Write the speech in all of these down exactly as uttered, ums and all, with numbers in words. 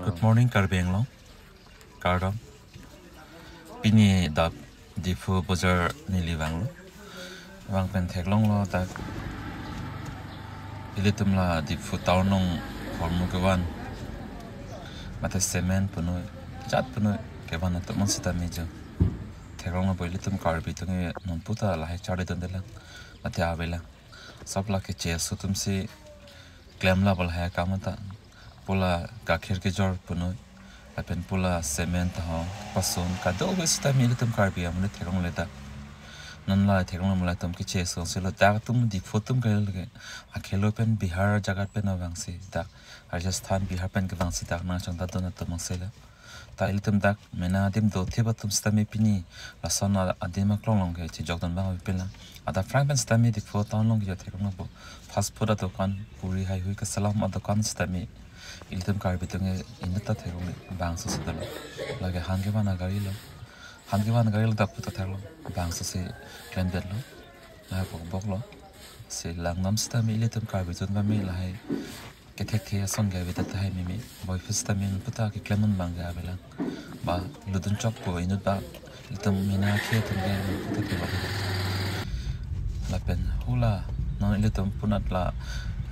Good morning, Karbi Anglong. Kardom. Pini dak Diphu Bazar neli vanglo. Vang pen theklonglo dak ilitum la Diphu town along hormu kevan, mate cement punoi, jat punoi kevan atum sitame jo. Theklonglo bo ilitum Karbi atum ke non puta lahai charlidundelang, mate avelang. Sob la keche aso atumsi klemlo bo lahai akam ta. Pu la gakhir kejor punoi, lapen pu la cement ho, pason kadokave sitame ilitum Karbi amonit theklongle dak. Non la theklongle mo latum keche aso silo, dak atum Diphu atum kali lake. Akhelo pen Bihar jagat pen vangsi dak, Rajasthan, Bihar pen kevangsi dak nangchongdadun atum angselo. Ta ilitum dak mena adim dothip atum sitame pini lason a-, adim aklong along ke chejokdun abang avelang. Adaphrang pen sitame Diphu town along ke theklonglo bo, fast food adokan, puri haihui keselam adokan sitame ilitum Karbi atum ke inut ta theklongle, bangso si dolo. Lake han kevan agari lo. Han kevan agari lo dak puta theklong, bangso si klemdetlo. Lahai bokboklo. Si langdam sitame ilitum Karbi atum pame lahai kethekthe ason ke avedet tahai meme. Boyfriend sitame non puta keklem non abang ke avelang. Ba ludun chok po inut ba, ilitum mena akhe atum ke non puta ke avedet. Lapen hula non ilitum punat la,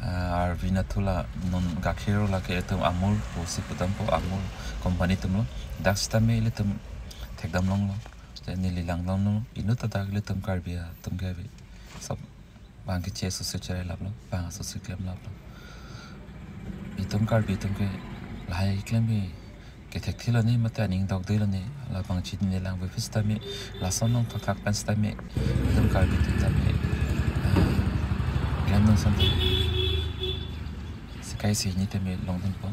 ah, arvi nathu la non gakhir lake itum Amul pusi pudampo, Amul company atumlo. Dak sitame ilitum thekdam longlo. Te neli langdamlo, inut ta dak ilitum Karbi atum ke ave. Sob bang keche aso si cherelaplo, bang aso si klemlaplo. Itum Karbi atum ke lahai klem ke kethekthe lone mate aning dokde lone, labang chininelang ave sitame lason along thakthak pen sitame itum Karbi atum tame, ah, klemdun ason tame. Sekai si hini tame longdunpo.